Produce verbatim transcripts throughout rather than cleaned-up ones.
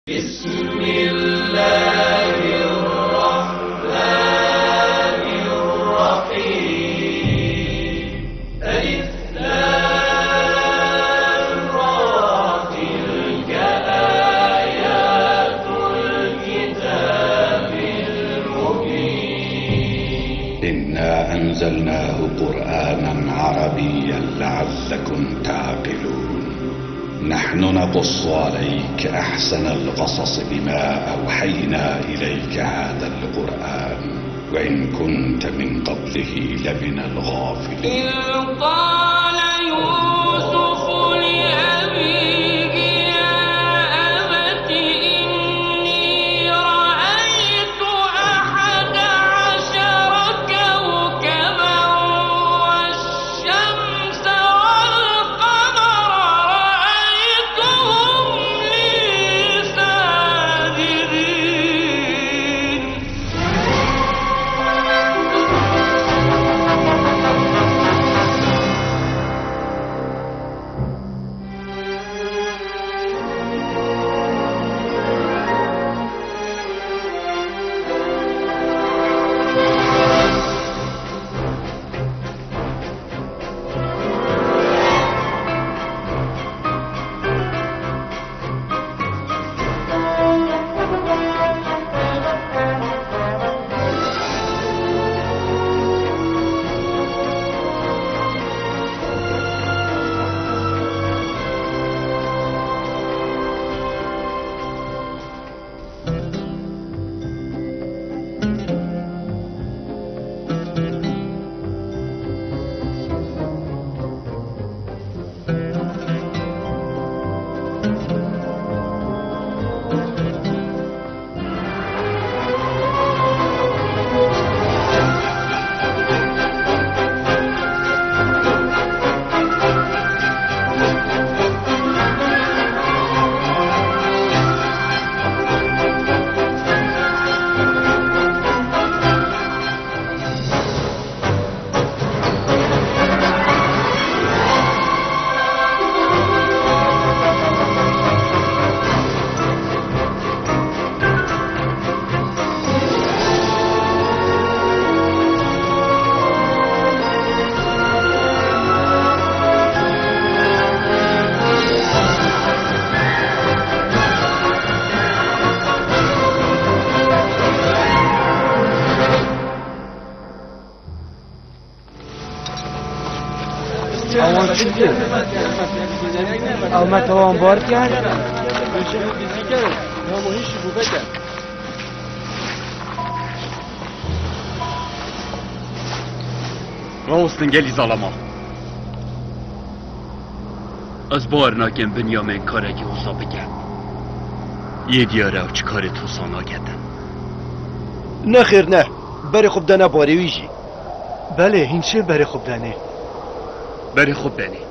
بسم الله الرحمن الرحيم. ألف لام را. تلك آيات الكتاب المبين. إنا أنزلناه قرآنا عربيا لعلكم تعقلون. نحن نقص عليك أحسن القصص بما أوحينا إليك هذا القرآن وإن كنت من قبله لمن الغافلين. إذ قال يوسف لأبيه يا أبت إني رأيت أحد عشر كوكبا والشمس والقمر رأيتهم لي ساجدين. Ewan çi dikin? Ew me tewan bar kir. Rawestin gelî zalama. Ez bawer nakim Binyamin karekî wisa bike. Yê diyar e ew çi karê wisa naketin. Nexêr ne. Berê xwe bidene barê wî jî. Belê, hîn çi berê xwe bidenê. Berê xwe bidenê.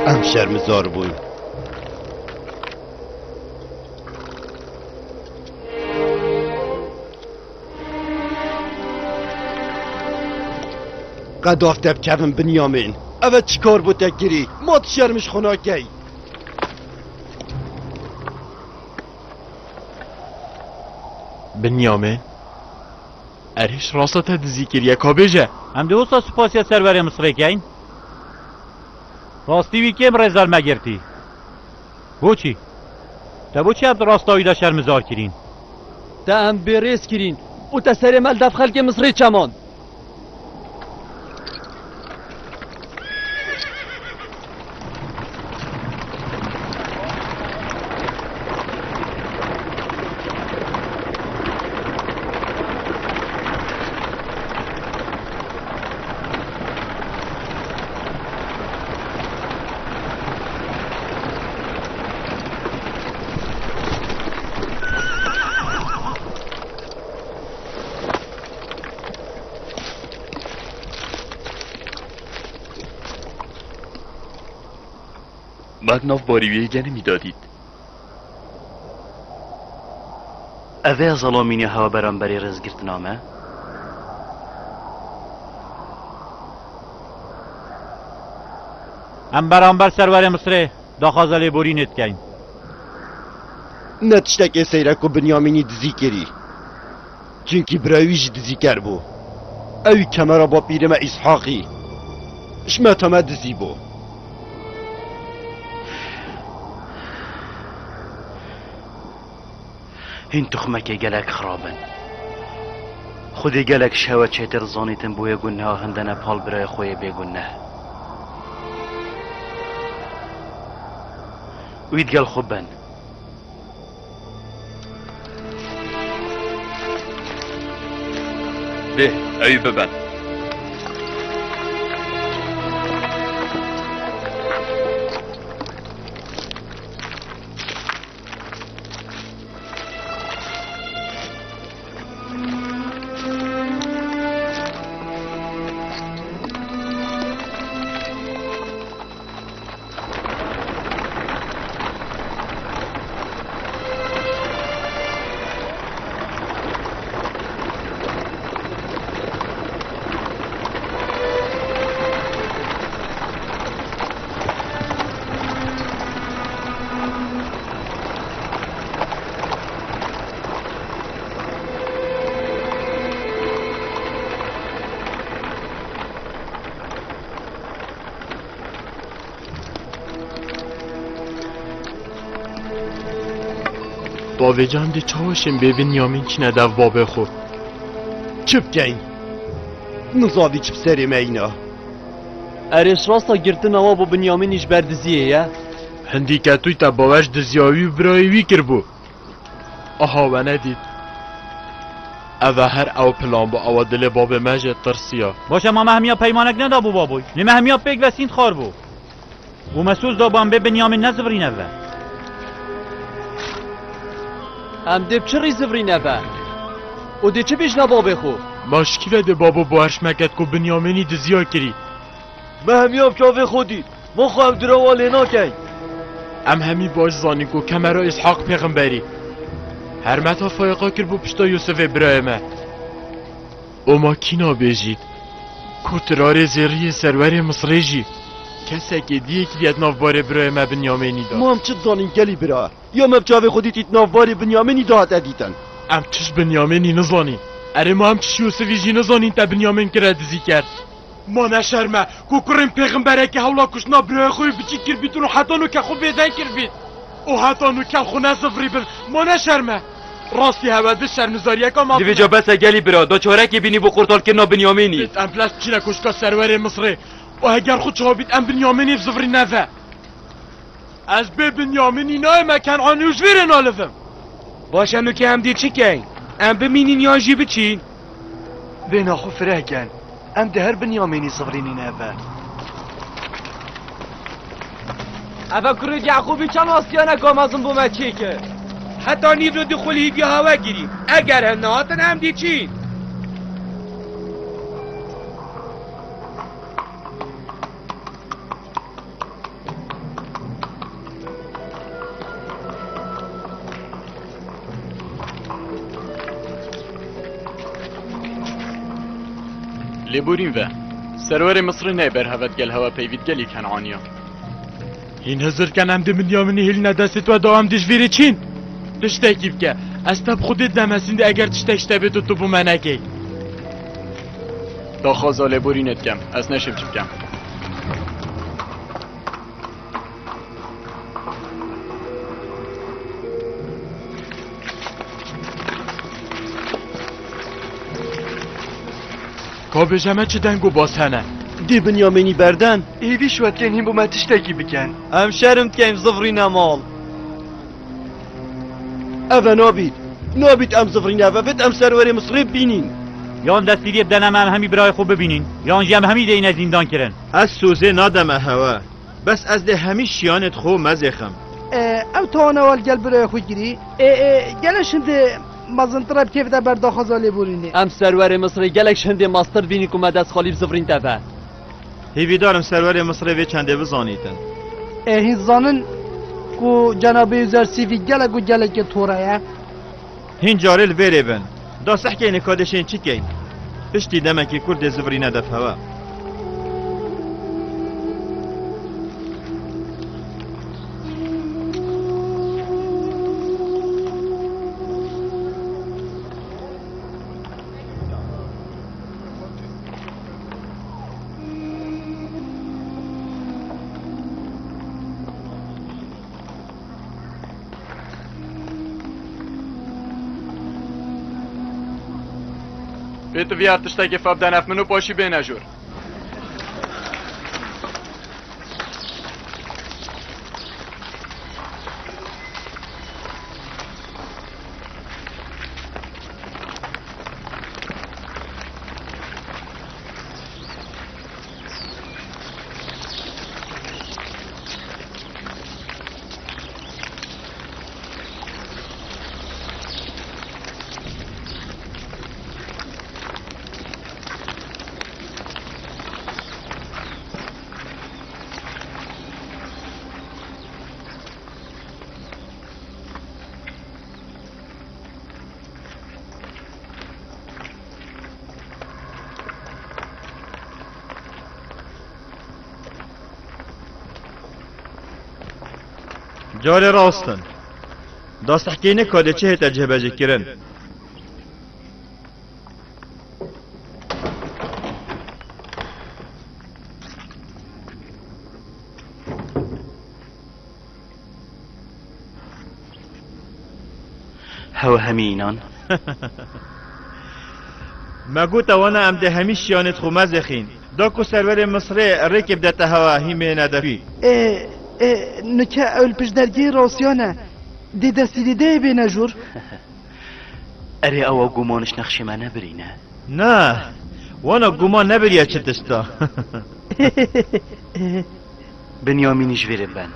Em şermizar bûn. Qedaf te bikevin Binyamîn. Ev e çi kar bo te kirî? Ma tu şerm ji xwe nakey? Binyamîn. Erê, ji rasta te dizî kiriye, ka bêje. Em dê wisa spasiya serwerê Misrê keyn? Rastî wî kêm rêzel me girtî. Boçî? Te boçî ev di rasta wî de şermizar kirîn? Te em bêrêz kirîn û te serê me li dev xelkê Misrê çemand. Me di nav barî wî yê genim î da dît. Ev e zelamîniya hewa beramberî rêzgirtina me? Em beramber serwerê Misirê daxwaza lêborînê dikeyn. Ne tiştekê seyr e ku Binyamînî dizî kirî. Çimkî birayê wî jî dizîker bû. Ewî kemera bapîrê me Îshaqî ji meta me dizî bû. Hîn tuxmekê gelek xirab in. Xwedê gelek ji hewe çêtir zanîtin bo yê guneha hindene pal birayê xwe yê bêguneh. Wî digel xwe ben. Dê, ew ê biben. Bavê can dê çawa şên bê Binyamîn çine dev babê xwe? Çi bikeyn? Nizavî çi bi serê me îna. Erê, ji rasta girtina we bo Binyamînî ji ber diziyê ye? Hindî ketûy te bawer ji diziya wî û birayê wî kiribû. Aha, we nedît. Ev e her ew plan bû, ewa dilê babê me jê tirsiya. Baş e, ma me hemiya peymanek nedabû baboy. Lê me hemiya pêk ve sînd xwar bû. Û me soz da ban bê Binyamîn nezivirîne ve. Em dê bi çi rî zivirîne ve? Û dê çi bêjine babê xwe? Ma ji kî ve dê babo bawer ji me ket ku Binyamînî diziya kirî? Me hemiya bi çavê xwe dît. Ma xwe ev dirawa lê nakeyn. Em hemî baş zanîn ku kemera Îshaq pêxemberî hermeta fayiqa kir bo pişta Yûsifê birayê me. Û ma kî nabêjît ku tirarê zêriyê serwerê Misrê jî kesekê diyê kiriye di nav barê birayê me Binyamînî de? Ma em çi dizanîn gelî bira? Ya me bi çavê xwe dîtî di nav barê Binyamînî de hate dîtin? Em çi ji Binyamînî nizanîn. Erê, ma em çi ji Yûsifî jî nizanîn te Binyamîn kire dizîker? Ma ne şerm e ku kurên pêxemberekî hewla kuştina birayê xwe yê biçîk kiribîtin û heta nûke xwe bêdeng kiribît? Û heta nûke xwe nezivirîbin, ma ne şerm e? Rastî hewe di şermizariyeka mafin e. Di vêca bes e gelî bira, da çarekê bînî bo qurtalkirina Binyamînî. Bêt em plas biçine koşka serwerê Misrê. Û heger xwe çawa bît em Binyamînî bizivirîne ve. Ez bê Binyamînî nayême Kenanî û ji vê rê nalivim. Baş e, nûke em dê çi keyn? Em bimînîn yan jî biçîn? Bêhna xwe fireh ken. Em dê her Binyamînî zivirînîne ve. Eve kurê Yaqûbî çend astiyanek mezin bo me çêkir. Heta nîv re dê xwe li hîviya hewe girî. Eger hin nehatin em dê çîn. Lêborîn ve. Serwerê Misrê neyê ber hevet gel hewa peyvî di gelî Kenaniya. Hîn hizir ken em dê Binyaminî hîline destê we da em dê ji vîrê çîn. Tiştekî bike. Ez te bi Xwedê didem, ez hîn dê eger tiştek ji te bê tu, tu bo me nekey. Daxwaza lêborînê dikem. Ez neşim çi bikem. Ka bêje me çi deng û baz hene? Dê Binyamînî berden. Êdî şwetiyên hîn bo me tiştekî bikin. Em şerm dikeyn zivrîne mal. Eve nabît. Nabît em zivrîne eve bit, em serwerê Misrê bînîn. Yan destgiriyê bidene me em hemî birayê xwe bibînîn, yan jî em hemî deyne zîndan kirin. Ez sozê nademe hewe. Bes ez dê hemî şiyanêt xwe mezêxim. E, ew tawana wal gel birayê xwe girî. E, e, gele şindê mezintir e bi kêf de ber daxwaza lêborînê. Em serwerê Misrê gelek şindê mastir bînî ku me dest xalî bi zivrîn teve. Hêvîdar im serwerê Misrê vê çendê bizanîtin. E, hîn zanin ku cenabê Yuzer Sîvî gelek û gelekê tore ye. Hîn carê li vêrê bin. Da sehkeyne kadêşên çi keyn? Piştî demekî kurt dê zivirîne def hewa. Pêtiviyar tiştekê febde nef min û paşî bêne jor. Carê rast in. Dastehkeyî ne kadê çi hête cihbecîkirin. Hewe hemî înan. Me gote wana em dê hemî şiyanêt xwe mezêxîn. Da ku serwerê Misrê rêkê bidete hewa hîmê nedefî. Ê, ê, nike ew li pişt dergehê rasiya ne. Dê destî dê deyê bêne jûr. Erê, ewa guman ji nexşê me nebirîne. Na, wana guman nebiriye çi tişta. Binyamînî ji vê re ben.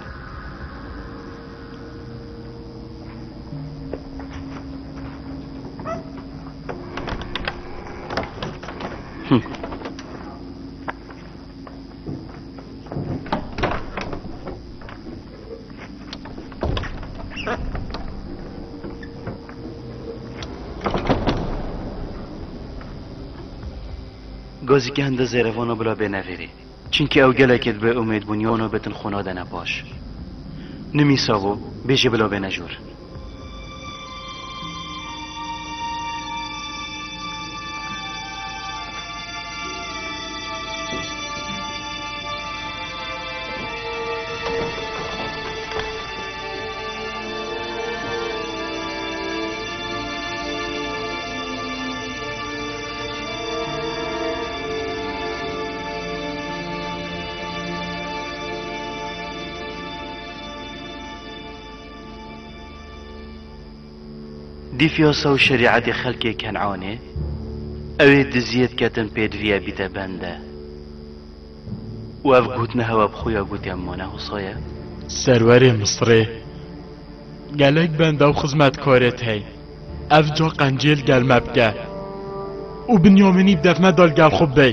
Hı. Gazîke hinde zêrevana bila bêne vêrê. Çimkî ew gelekê dibe umêd bûn ya wana betin xwe nadene paş. Nimîsa bû, bêje bila bêne jor. Dîf yasa û şerîetê xelkê Kenanê, ew ê diziyê diketin pêdiviyê bîte bende. Û ev gotine hewa bi xwe ya gotiye mane Hosaye? Serwerê Misrê gelek bende û xizmetkarêt hey. Ev ca qenciyê li gel me bike. Û Binyamînî bi def me da li gel xwe bibey.